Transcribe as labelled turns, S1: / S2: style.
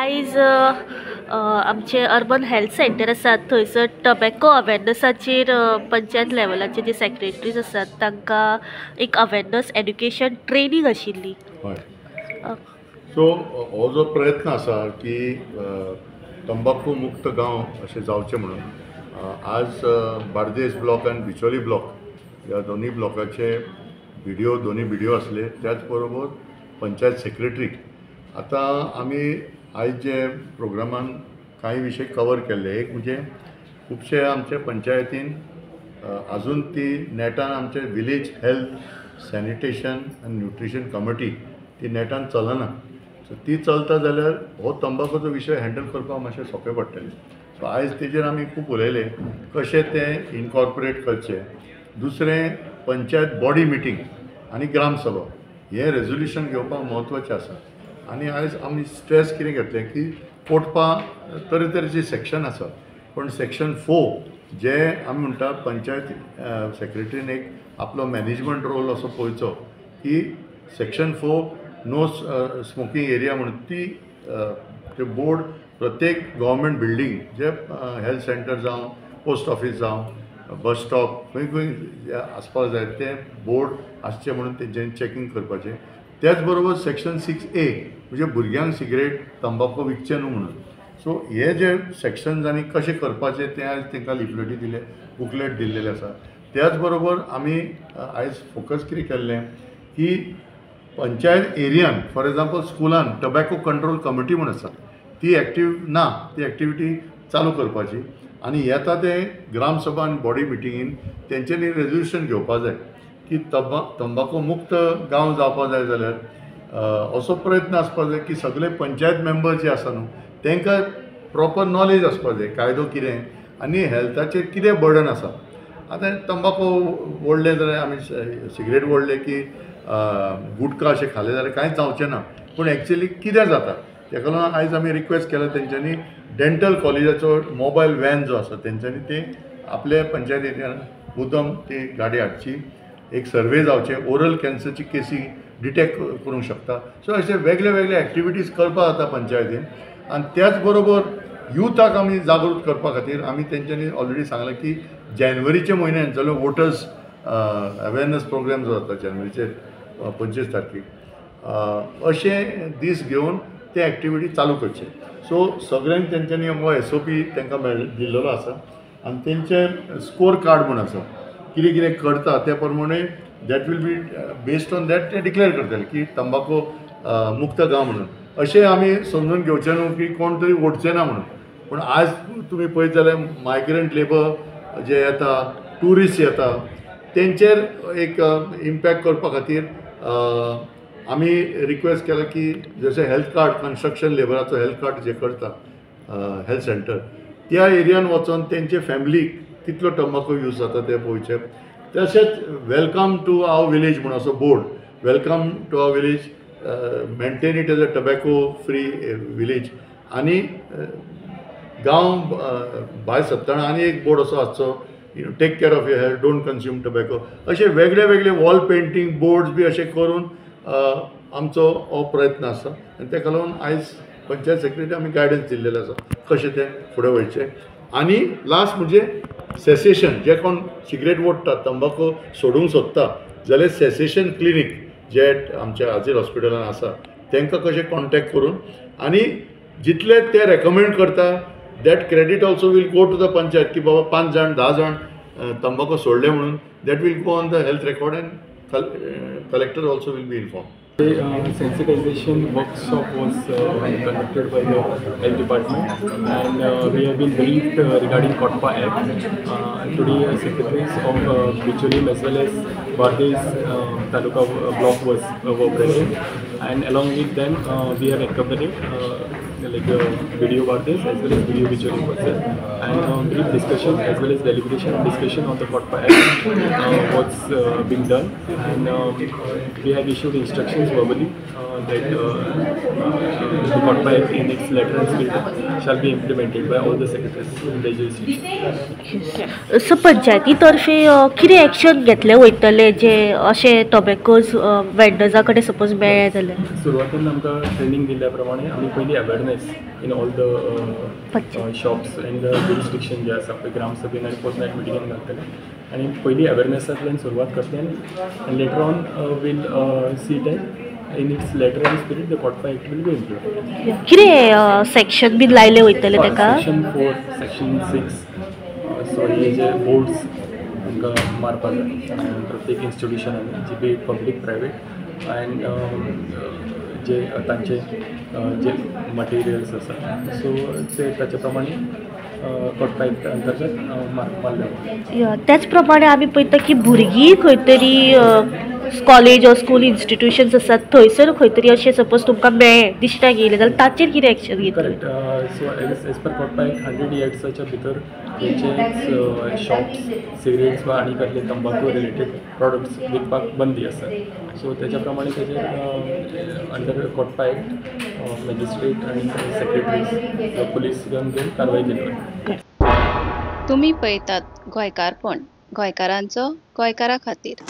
S1: आयज आमचे urban health centre आसा थंयसर टोबॅको अवेरनसाचेर पंचायत लेवलाचे जे सेक्रेटरीज आसात तांकां एक अवेरनस एड्युकेशन ट्रेनींग आशिल्ली.
S2: हय, सो हो जो प्रयत्न आसा की तंबाखू मुक्त गांव अशें जावचें म्हणून आज बार्देस ब्लॉक आनी बिचोली ब्लॉक ह्या दोनूय ब्लॉकाचे बिडिओ, दोनूय बिडिओ आसले, त्याच बरोबर पंचायत सेक्रेटरी. आतां आमी आयज जे प्रोग्रामान कांय विशय कवर केल्ले, एक म्हणजे खुबशे आमचे पंचायतीन आजून ती नेटान आमचे विलेज हेल्थ सॅनिटेशन आनी न्युट्रिशन कमिटी ती नेटान चलना. सो ती चलता जाल्यार हो तंबाखूचो विशय हँडल करपाक मातशें सोंपें पडटलें. सो आयज तेजेर आमी खूब उलयले कशें तें इनकॉर्पोरेट करचें. दुसरें, पंचायत बॉडी मिटींग आनी ग्रामसभा हें रेजोल्युशन घेवपाक म्हत्वाचें आसा. आनी आयज आमी स्ट्रेस कितें घेतलें की कोटपा तरेतरेचे सेक्शन आसा, पूण सेक्शन 4 जे आमी म्हणटा पंचायत सेक्रेटरीन एक आपलो मॅनेजमेंट रोल असो पळोवचो की सेक्शन 4 नो स्मोकींग एरिया म्हणून ती ते बोर्ड प्रत्येक गव्हर्मेंट बिल्डींग जे हेल्थ सेंटर जावं, पोस्ट ऑफीस जावं, बस स्टॉप खंय खंय आसपाक जाय ते बोर्ड आसचे म्हणून तेंच्यांनी चॅकींग करपाचें. त्याच बरोबर सेक्शन 6A म्हणजे भुरग्यांक सिगरेट तंबाखू विकचें न्हू म्हणून. सो हे जे सेक्शन्स आनी कशें करपाचें तें आयज तांकां लिफलेटी दिले, बुकलेट दिल्लेले आसा. त्याच बरोबर आमी आयज फोकस कितें केल्लें की पंचायत एरियान फॉर एग्जाम्पल स्कुलान टोबॅको कंट्रोल कमिटी म्हूण आसा, ती एक्टीव ना, ती एक्टिविटी चालू करपाची. आनी येता ते ग्रामसभा आनी बॉडी मिटिंगेन तेंच्यांनी रेजोल्युशन घेवपा जाय की तंबाखू मुक्त गांव जावपा जाय जाल्यार असो प्रयत्न आसपा जाय की सगळे पंचायत मेंबर जे आसा न्हू तांकां प्रॉपर नॉलेज आसपा जाय कायदो कितें आनी हेल्थाचेर कितें बर्डन आसा. आतां तंबाखू ओडलें जाल्यार आमी सिगरेट ओडलें की गुटखा अशें खालें जाल्यार कांयच जावचें ना, पूण एक्चुअली कितें जाता तेका लागून आयज आमी रिक्वेस्ट केला तेंच्यांनी डेंटल कॉलेजाचो मोबायल व्हॅन जो आसा तेंच्यांनी ते आपले पंचायत एरियान मुद्दम ती गाडी हाडची, एक सर्वे जावचे, ओरल कॅन्सरची केसी डिटेक्ट करूंक शकता. सो अशे वेगळे वेगळे एक्टिविटीज करपाक जाता पंचायतीन. आनी त्याच बरोबर युथाक आमी जागृत करपा खातीर आमी तेंच्यांनी ऑलरेडी सांगलां की जानेवारीच्या म्हयन्यान जाल्यार वोटर्स अवेरनस प्रोग्राम जो जाता जानेवारीचे 25 तारखेक अशे दीस घेवन ते एक्टिविटी चालू करचे. सो सगळ्यांक तेंच्यांनी हो SOP तांकां दिल्लो आसा आनी तेंचे स्कोर कार्ड म्हूण आसा, कितें कितें करता ते प्रमाणे that will be based on that ते डिक्लेअर करतले की तंबाखू मुक्त गांव म्हणून. अशें आमी समजून घेवचें न्हू की कोण तरी वोडचें ना म्हणून, पूण आज तुमी पळयत जाल्यार मायग्रंट लेबर जे येता, ट्युरिस्ट येता, तेंचेर एक इम्पॅक्ट करपा खातीर आमी रिक्वेस्ट केला की जशें हेल्थ कार्ड, कन्स्ट्रक्शन लेबराचो हेल्थ कार्ड जे करता हेल्थ सेंटर, त्या एरियान वचोन तेंचे फॅमिलीक कितलो तंबाखू यूज जाता तें पळोवचें. तशेंच welcome to our village म्हूण असो board, welcome to our village, maintain it as a tobacco free village. आनी गांव भायर सरतना आनी एक बोर्ड असो आसचो, take care of your health, don't consume tobacco, अशे वेगळे वेगळे वॉल पेंटींग बोर्ड्स बी अशें करून आमचो हो प्रयत्न आसा. आनी तेका लागून आयज पंचायत सेक्रेटरी आमी गायडन्स दिल्लेलें आसा कशें तें फुडें वयचें. आनी लास्ट म्हणजे सेसेशन, जे कोण सिगरेट ओडटा, तंबाखू सोडूंक सोदता जाल्यार सेसेशन क्लिनीक जे आमच्या आझील हॉस्पिटलान आसा तांकां कशें कॉन्टेक्ट करून आनी जितले ते रेकमेंड करता that credit also will go to the panchayat की बाबा 5 जाण 10 जाण तंबाखू सोडले म्हणून, that will go on the health record and collector also will be inform.
S3: Sensitization workshop was conducted by the health department, and we have been briefed regarding COTPA Act. Today, secretaries of Bicholim as well as Bardez Taluka block were present, and along with them we have accompanied like video Bardez as well as video Bicholim was there, and brief discussion as well as deliberation discussion on the COTPA Act was being done, and we have issued instructions verbally that the COTPA Act in its letter and spirit shall be implemented by all the secretaries in the jurisdiction.
S1: So पंचायती तर्फे कितें action घेतले वयतले जे अशे टोबॅकोज वेंडर्सा कडेन suppose मेळ्ळे जाल्यार?
S3: सुरवातीन आमकां ट्रेनींग दिल्ल्या प्रमाणे आमी पयलीं awareness awareness in all the shops and the jurisdiction जे आसा पळय ग्रामसभेन आनी पोस्ट नायट मिटिंगेन घालतले आनी पयलीं अवेरनसांतल्यान सुरवात करतले आनी later on we'll see that in its letter and spirit the COTPA Act will be implemented.
S1: कितें सेक्शन बीन लायले वयतले ताका?
S3: सेक्शन 4, सेक्शन 6, सो हे जे बोर्ड्स तांकां मारपाक जाय प्रत्येक इन्स्टिट्युशनांनी जी बी पब्लीक प्रायवेट अँड जे तांचे जे मटेरियल्स आसा सो ते ताचे प्रमाणे कॉटपा एक्ट अंतर्गत मारले वता.
S1: त्याच प्रमाणे आमी पळयता की भुरगीं खंय तरी कॉलेज ऑर स्कूल इन्स्टिट्युशन्स आसात थंयसर खंय तरी अशें सपोज तुमकां मेळ्ळें दिश्टाक येयलें जाल्यार ताचेर कितें एक्शन घेतले?
S3: Correct. So as per COTPA Act 100 यार्ड्साच्या भितर खंयचेच शॉप्स सिगरेट्स वा आनी कसले तंबाकू रिलेटेड प्रॉडक्ट्स विकपाक बंदी आसा. सो तेच्या प्रमाणे तेजेर अंडर कॉटपा एक्ट मॅजिस्ट्रेट आनी सेक्रेटरीज पुलीस घेवन कारवाय केली वता.
S4: तुमी पळयतात गोंयकारपण, गोंयकारांचो गोंयकारा खातीर.